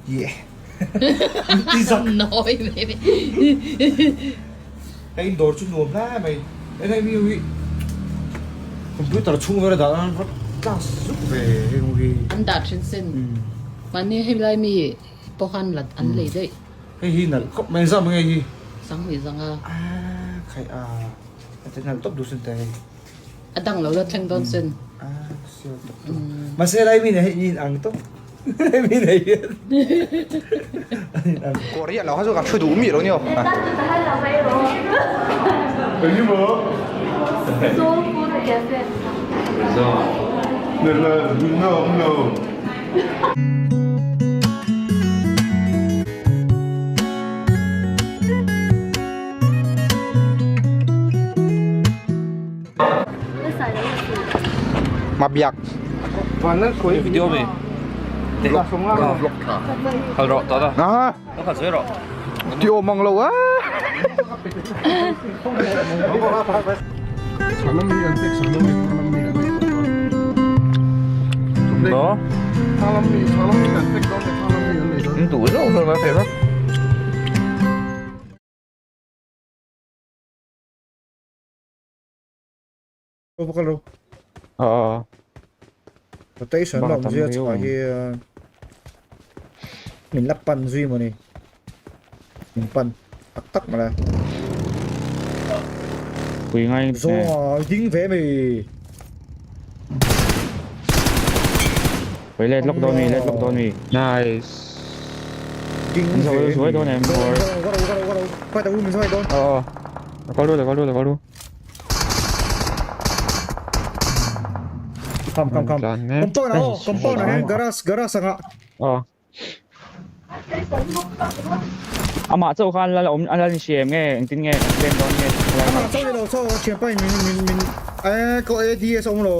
Yeah. Ti zak. Noi mai. Hei in dawr chu nuam hle mai. Hei hei mi hi computer chhung vel a dah nan va class zuk ve hei ho hi. An dah thin sin. Mahni hei lai mi pawh an la an lei daih. Hei hi nalh khawp mai zam nge hi. Sanghnih zanga. Ah khai a. A te nalh tawp duh sin te hei. A dang lo la thleng dawn sin. Ah sial tawp tawp. Mahse lai mi nen hei in ang tawp. Lai mi nei hian an in ang. Korean lo kha chu ka thu duh mi lo ni aw. Mabiak. Video mi. Vlog tha. Khal rawh ta da. Ah. Lo khal zui rawh. Ti awm ang lo a. Đó. Đủ rồi rồi mà phải không? Ờ. Rotation Baka la awm tam zia mai chhuah awm. hi min la pan zui mawni min pan tak tak mawle. Pui ngai Zawnga ding ve mai. Pui let lawk dawn mi let lawk dawn mi. Nice. Ding An zo ve zuai dawn em or. Ka ro ka ro ka ro ka ro min zuai dawn. Ờ. Có luôn rồi có luôn rồi có luôn. Come come come. Tlan mek. Compound ah aw compound ah hian garage garage anga. Ờ. Amah chauh khan lal awm a lal in hria em nge engtin nge kan claim dawn nge helai Amah chauh ni lo chaw thianpa in min min min eh ko ADS awm lo.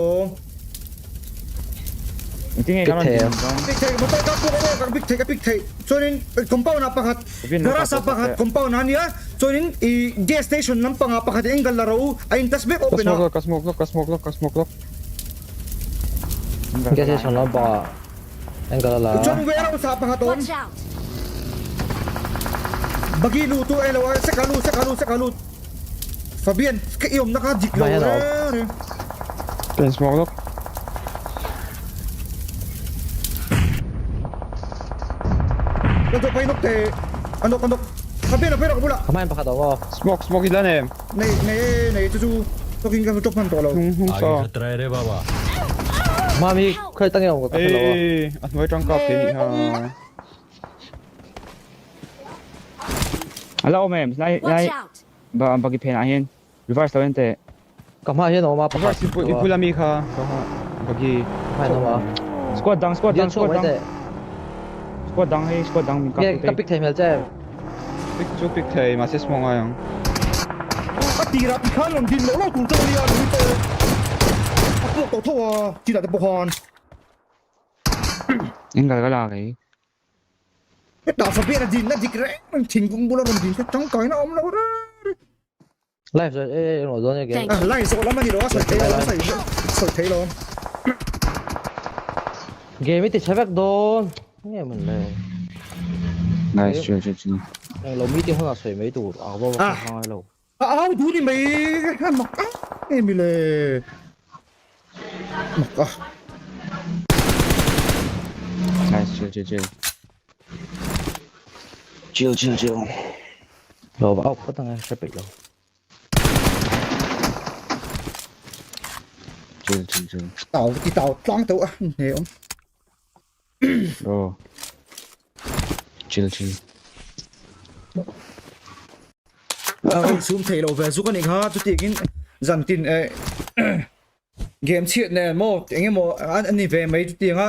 Engtin nge kan rawn din dawn. Pick thei motor ka puk aw ka pick thei ka pick thei chuanin compound ah pakhat garage ah pakhat compound ah ania chuanin ih gas station lampang ah pakhat in angle la ro a in touch vek Ka open smoke ah. lawk ka smoke lawk ka smoke lawk ka smoke lawk. Gas station lampang ah angle a la. Chuan warehouse ah pakhat a awm. Watch out! Bagi lut tu elo a seka lut seka lut seka lut. Fabian ka i awmna kha dik lo reng reng. Ka in smoke lawk. Ka zawh pahin nawk teh a nawk a nawk. Fabian a phei rawh ka bulah. Ka hmain pakhat a awm aw. Smoke smoke i la nem. Nei nei e nei chu chu talking ka drop hman tawh lo. Hnung hnung saw. Mami khawi tang nge awm ka hre lo a. Ei a hnuai tang kap thei nih ha. A la awm em lai lai Watch out! ba bagi phen ah hian reverse lo en teh. Ka hma hian a awm a pakhat. Reverse i bul ami kha ka ha bagi. Ka hma hian a awm a. Squad dang squad dang Dian chhuak squad mai dang. teh. Squad dang hei squad dang min kap Nge tu ka te. pick thei hmel che em. Pick chu pick thei mahse smoke ngai ang. A tirah ti khan rawn din loh loh tur chu a nia nui tawh a puak tawh tho a chinah te pawh khan. Engkal ka la kei. Hetah Fabian a din na dik reng reng thingkung bula rawn din kha tangkaina a awm lo reng reng. Live zawh e e englo dawn e game. Ah live zawh lam a ni lo a sawi thei lo a sawi sawi thei lo. Game i ti chhe vek dawn nge mun le. Nice chill chill chill. Englo meeting hunah sawi mai tur a va va ngai lo. A au duh ni mai a mak a nge mi le mak a. Nice chill chill chill. Chill chill chill. Lo va out phawt ange hre peih lo. Chill chill chill. Tau ti tau tlang teuh a hne awm. Oh. Chill chill. A rawn chhum thei lo ve zuk a nih kha chutiangin zantin eh game chhiat nen maw eng emaw a ni ve mai chutianga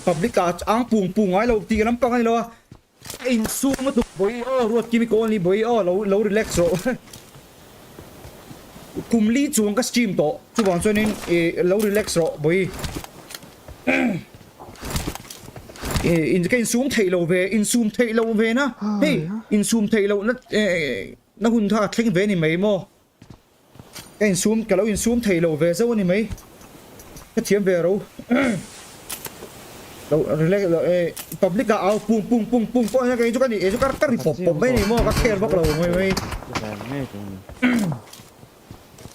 public ah ang pung pung ngai lo tih lampang a ni lo a a insum lutuk bawi aw ruat kimi kawl ni bawi aw lo lo relax rawh kum li chuang ka stream tawh chuvang chuanin ih lo relax rawh bawi. In ka insum theih lo ve insum theih lo ve na hei insum theih loh na na hun kha a thleng ve ni mai maw ka insum ka lo insum theih lo ve zauh a ni mai ka thiam ve ro. Lo relax lo e public ah au pung pung pung pung pawh hian kei chu ka ni kei chu ka ka ri pawp pawp mai a ni maw ka care vak lo mai mai.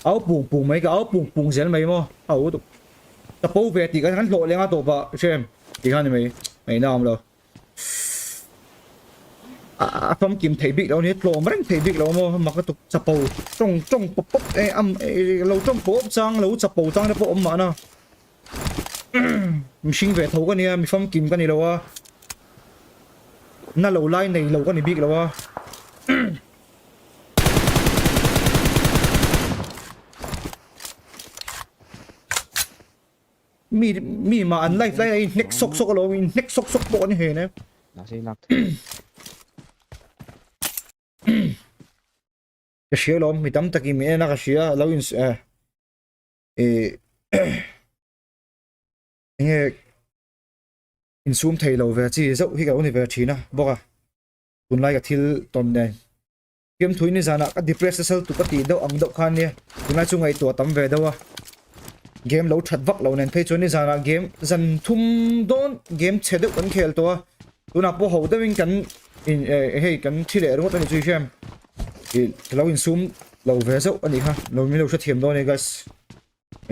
Au pung pung mai ka au pung pung zel mai maw au tuk ka po ve tih kan hlawh leng a tawp ah hrem tih kha ni mai ngaihna awm lo. A famkim theih bik lo a ni tlawm reng theih bik lo a maw mak lutuk chapo tawng tawng pawp pawp e am lo tawng pawp chang lo chapo chang te pawh awm mahna. Mihring ve tho ka nia, mi famkim ka ni lo a, na lo lai nei lo ka ni bik lo a. Mi mi mah an life lai a in hnek sawk sawk alawm, in hnek sawk sawk pawh a ni hei ne. Ka hria alawm, mi tam takin min en a ka hria, lo in eh. eh enge insum thei lo ve chi zauh hi ka lo ni ve thin a bawk a tunlai ka thil tawn nen fiam thui ni zanah ka depress nasa lutuk ka tih deuh ang deuh khan nia tunlai chu ngaihtuah tam ve deuh a game lo that vak lo nen phei chuan ni zanah game zan thum dawn game chhe deuh kan khel tawh a tunah pawh ho deuhin kan in eh hei kan thi leh ringawt a ni chu i hriam Ih ka lo insum lo ve zauh a nih kha lo min lo hrethiam dawn e guys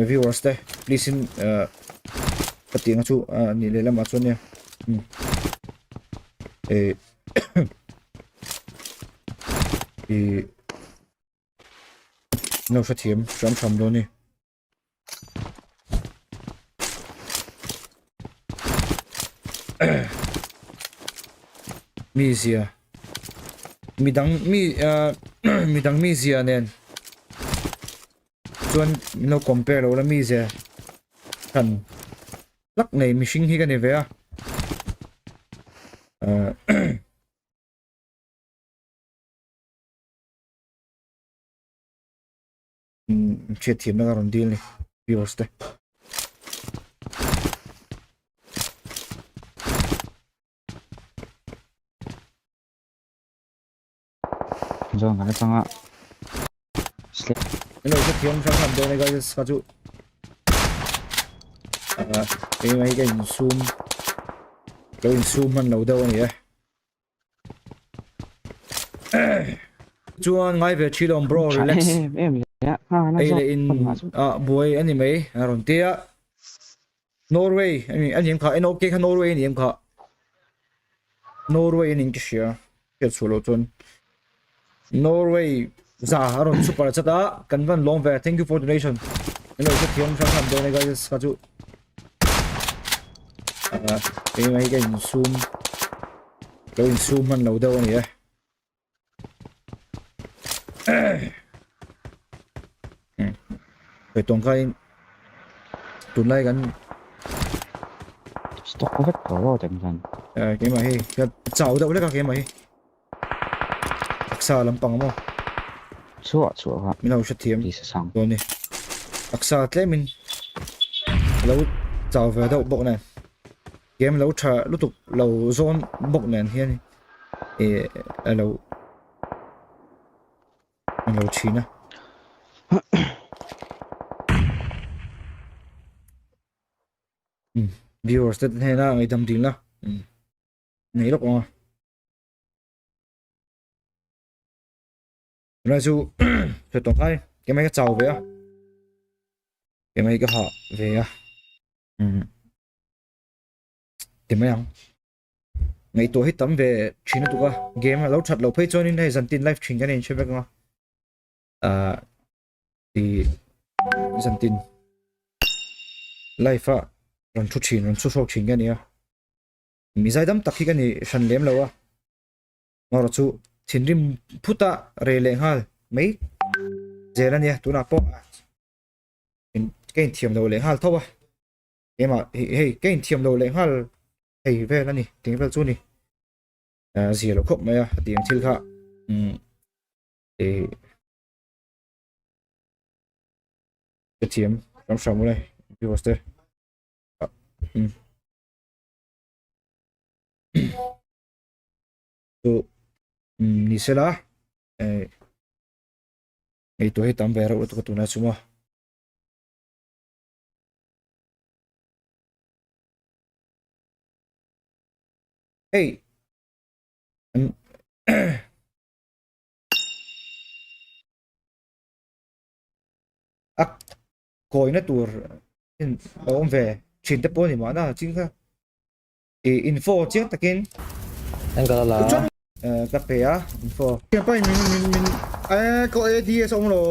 viewers te please in eh ka tih ang chu a nih leh lamah chuan nia um eh ih min lo hrethiam hram hram dawn e. Mizia midang mi ah midang mizia nen chuan min lo compare lo la mizia hran hlak nei mihring hi ka ni ve a ah. Hriat thiamna ka rawn dil ni viewers te. Zone kan atanga slip Hello hriat thiam hrang hrang dawn e guys ka chu ah keimah hi ka insum lo insum hman lo deuh a ni e. Chuan ngai ve thi lawm bro relax. Ei leh in ah buai ani mai a rawn ti a. Norway ani ani em kha NOK kha Norway ani em kha. Norway ani in ka hria. Hriat chhuah loh chuan Norway za a rawn super chat a kan van lawm ve thank you for donation. Hello ka thiam hrang hrang dawn e guys ka chu. Ah keimah hi ka insum lo insum hman lo deuh a ni e. Hei tawng khain tunlai kan stock vek tawh lo teng khan. Eh keimah hi ka chau deuh lek a keimah hi. Taksa lampang maw? Chhuah chhuah kha. Min lo hrethiam dawn ni. Taksa tlemin a lo chau ve deuh bawk nen. Game lo tha lutuk lo zawn bawk nen hian eh a lo a lo thin a. Viewers te hnena ngaihdam dil na nei lawk ang a. Tunlai chu hre tawng khai keimah hi ka chau ve a keimah hi ka hah ve a umm ti mai ang ngaihtuah hi tam ve thin lutuk a game a lo that loh phei chuanin hei zantin live thin kan inhre vek ang a ah ih zantin live a rawn thu thin rawn chhu hrawk thin ka ni a mi zaidam tak hi ka ni hran lem lo a. Erawh chu thinrim phut a rei leh nghal mai zel a nia tunah pawh ka inthiam lo leh nghal tho a keimah hei ka inthiam lo leh nghal thei vel a ni tih vel chu a ni a zia loh khawp mai a hetiang thil kha umm ih ka thiam hram hram ule viewers te umm. Chu ni sela eh ei tur hi tam ve reuh lutuk a tunah chu maw. Hei a kawina tur in a awm ve thin te pawh a ni mahna ching kha i info chiang takin Angle a la. Ka pe a info. Thianpa in min min min eh ka ADS a awm lo.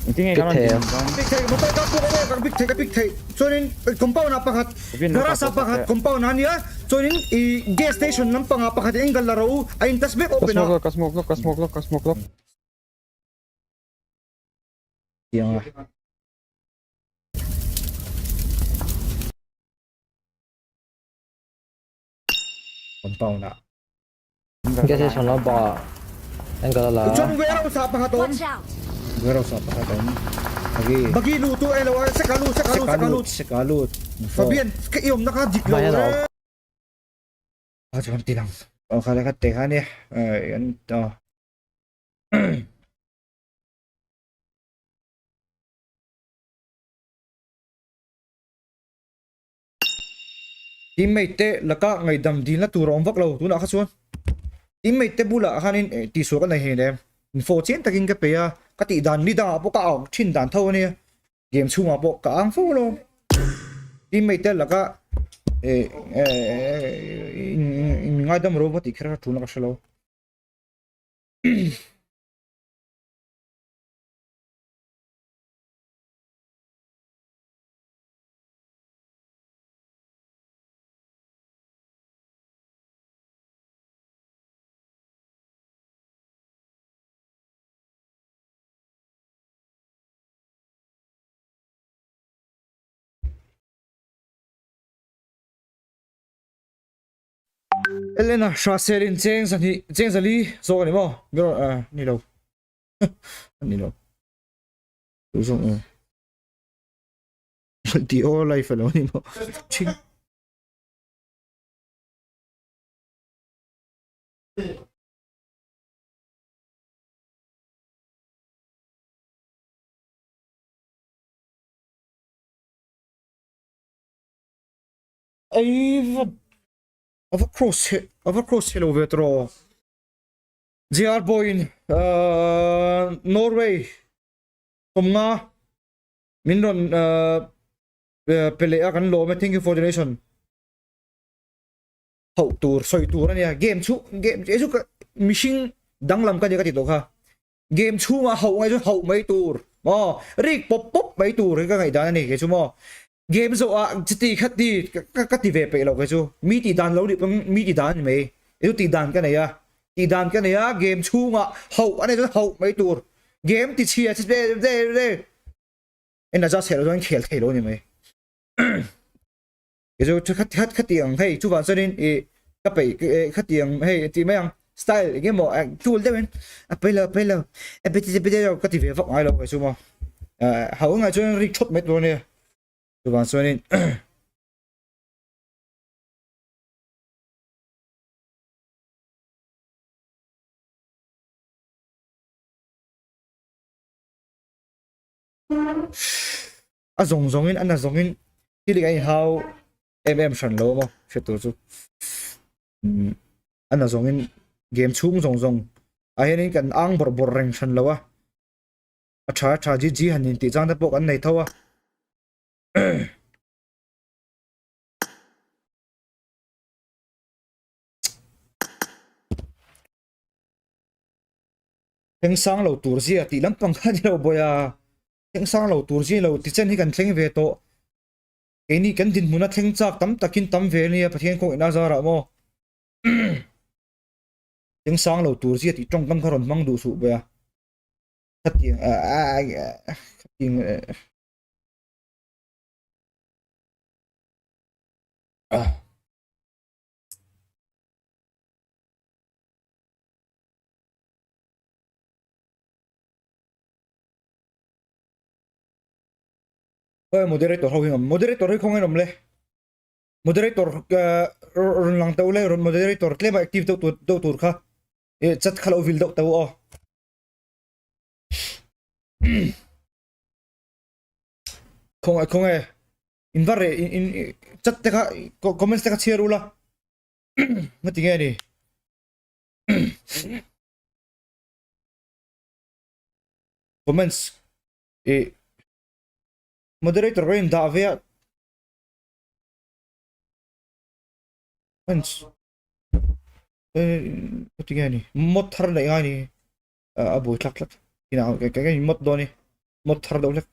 Engtin nge kan rawn din dawn? Pick thei motor ka puk aw kan pick thei ka pick thei chuanin compound ah pakhat garage ah pakhat compound ah ania chuanin i gas station lampang ah pakhat angle la ro a in touch vek open a. Ka smoke lawk ka smoke lawk ka smoke lawk ka smoke lawk. Tiang a. Compound ah. Gas station lampang ah angle a la. Chuan warehouse ah pakhat awm. Watch out! Warehouse ah pakhat awm. Bagi. Bagi lut tu elo seka lut seka lut seka lut. Seka lut. Fabian ka i awmna kha dik lo re. A chuan ti lang. Aw kha le kha te kha nia. An Teammate te laka ngaihdam dilna tur a awm vak lo tunah kha chuan teammate te bulah khanin tihsual ka nei hei nem info chiang takin ka pe a ka tih dan ni dangah pawh ka ang thin dan tho ania game chhungah pawh ka ang fo lo teammate te laka eh in ngaidam ro va tih kher kha tulna ka hre lo. Elena Hraselin cheng zahnih cheng zali zawk a ni maw ni lo ni lo tu zawk nge Ti aw life alo ni maw Ching Ei va ava cross he ava cross helo ve tawh JR boy in Norway awmna min rawn pe leh a kan lawm e thank you for donation hauh tur sawi tur ania game chu game chu ka mihring danglam ka nia ka ti tawh kha game chhungah hauh ngai chu hauh mai tur maw rik pawp pawp mai tur hi ka ngaihdan ani kei chu maw game zawh ah chuti kha ti ka ti ve peih lo kei chu mi tih dan lo nih pawn mi tih dan ani mai chu tih dan ka nei a tih dan ka nei a game chhungah hauh a nei chuan hauh mai tur game ti chhia chi ve ve ve en a za chhe lo chuan khel thei lo ani mai kei chu khat khat khati ang hei chuvang chuanin ih ka peih khati ang hei tih mai ang style eng emaw tul deuhin a peih lo a peih lo a pe ti pe lo ka ti ve vak ngai lo kei chu maw hauh engah chuan rik thawt mai tur a nia chuvang chuanin a zawng zawngin a na zawngin thil hi a inhau em em hran lo a maw hriat tur chu a na zawngin game chhung zawng zawng ah hianin kan ang bawrh bawrh reng hran lo a a tha tha ji ji han intih chang te pawh kan nei tho a. Thleng sang lo tur zia tih lampang kha ni lo bawi a, thleng sang lo tur zia lo ti chen hi kan thleng ve tawh. Keini kan dinhmun a thleng chak tam takin tam ve ania Pathian kawngin a zarah maw. Thleng sang lo tur zia tih tawngkam kha rawn hmang duh suh bawi a. Khatiang khatiang Oi moderator ho hi awm moderator hi khawngain awm le moderator rawn lang teuh le rawn moderator tlem a active deuh tur deuh tur kha e chat kha lo vil deuh teuh aw khawngaih khawngaih. In va reh in in chat te kha comments te kha chhiar ula ngati nge ni. Comments i moderator ka in dah ve a comments ngati nge ni mod thar leh ngai ni a buai thlak tlat ina ka ka in mod dawn ni mod thar deuh hlek.